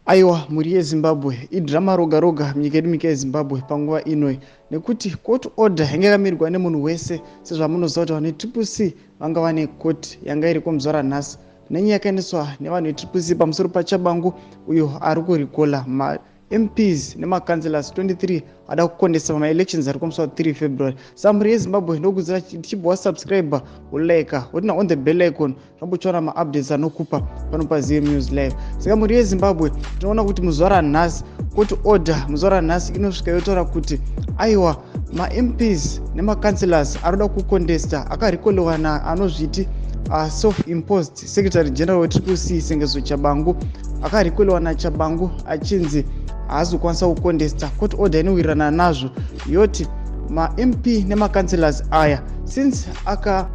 Aiwa, mhuri yeZimbabwe, idhirama roga roga munyika yedu, nyika yeZimbabwe, panguva inoi, nekuti court order yanga yakamirwa nemunhu wese. Sezvamunoziva kuti vanhu veTriple C vanga vane court yanga iriko muzuva ranhasi, nenyaya yakaendeswa nevanhu veTriple C pamusoro paTshabangu, uyo ari kurecalla maMPs nemacouncillors 23 ada kucontesta pamaelections ari kumusi wa3 February. Saka mhuri yeZimbabwe, ndokudzira tichibva wasubscribe, wolike, woturn on the bell icon, zvambochiwana maupdates anokupa pano paZM News Live. Saka mhuri yeZimbabwe, tinoona kuti muzuva ranhasi court order, muzuva ranhasi inosvika yotaura kuti aiwa, maMPs nemacouncillors arikuda kucontesta akarecallwa naanozviti self imposed secretary general weTriple C, Sengezo Tshabangu, akarecallwa naTshabangu achinzi haasi kukwanisa kucontesta. Court order inowirirana nazvo, yoti maMP nemacouncillors aya, since akarecallwa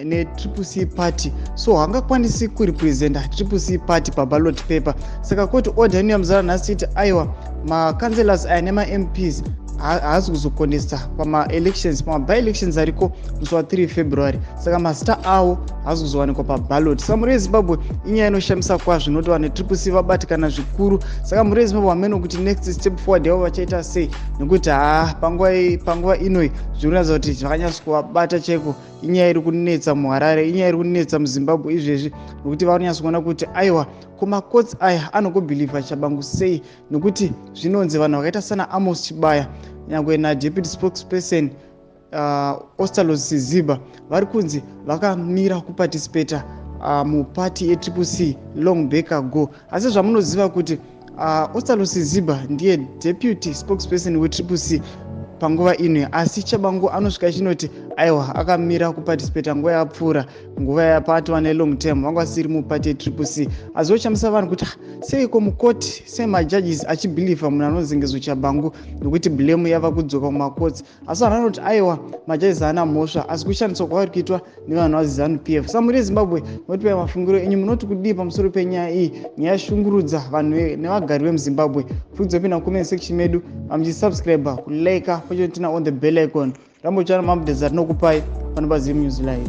neTriple C party, so haangakwanisi kurepresenta Triple C party paballot paper. Saka court order inoya muzuva ranhasi iti aiwa, macouncillors aya nemaMPs haasi kuzocontesta pamaelections, pamaby-elections ariko musi wa3 February. Saka mazita avo haasi kuzowanikwa paballot. Saka mhuri yeZimbabwe, inyaya inoshamisa kwazvo, inoti vanhu veTriple C vabatikana zvikuru. Saka mhuri yeZimbabwe, hameno kuti next step forward yavo vachaita sei, nekuti haa, panguva inoi zviri kuratidza kuti zvakanyatso kuvabata chaiko. Inyaya iri kunetsa muHarare, inyaya iri kunetsa muZimbabwe izvezvi, nekuti vari kunyatso kuona kuti aiwa, kumacourts aya anogobelieva Tshabangu sei, nekuti zvinonzi vanhu vakaita sana Amos Chibaya, nyangwe nadeputy spokesperson Ostallos Siziba, vari kunzi vakamira kuparticipata mupati yeTriple C long back ago. Asi zvamunoziva kuti Ostallos Siziba ndiye deputy spokesperson weTriple C panguva ino, asi Tshabangu anosvika achinoti aiwa, akamira kuparticipata nguva yapfuura, nguva yapatova nelong term vanga vasiri mupati yeTriple C. Asi oshamisa vanhu kuti, ah, seiko mukoti, sei majudges achibelieva munhu anonzi Sengezo Tshabangu, nekuti blame yava kudzoka kumacourts. Asi vanhu vanoti aiwa, majudges haana mhosva, asi kushandiswa kwavari kuitwa nevanhu vaZANU PF. Saka mhuri yeZimbabwe, munotipai mafungiro enyu, munoti kudii pamusoro penyaya iyi, nyaya yashungurudza vanhu nevagari vemuZimbabwe? Pfuudzopinda mucomment section medu, muchisubscribe, kulike, pochoturn on the bell icon, rambotsvana maupdates atinokupai pano paZim News Live.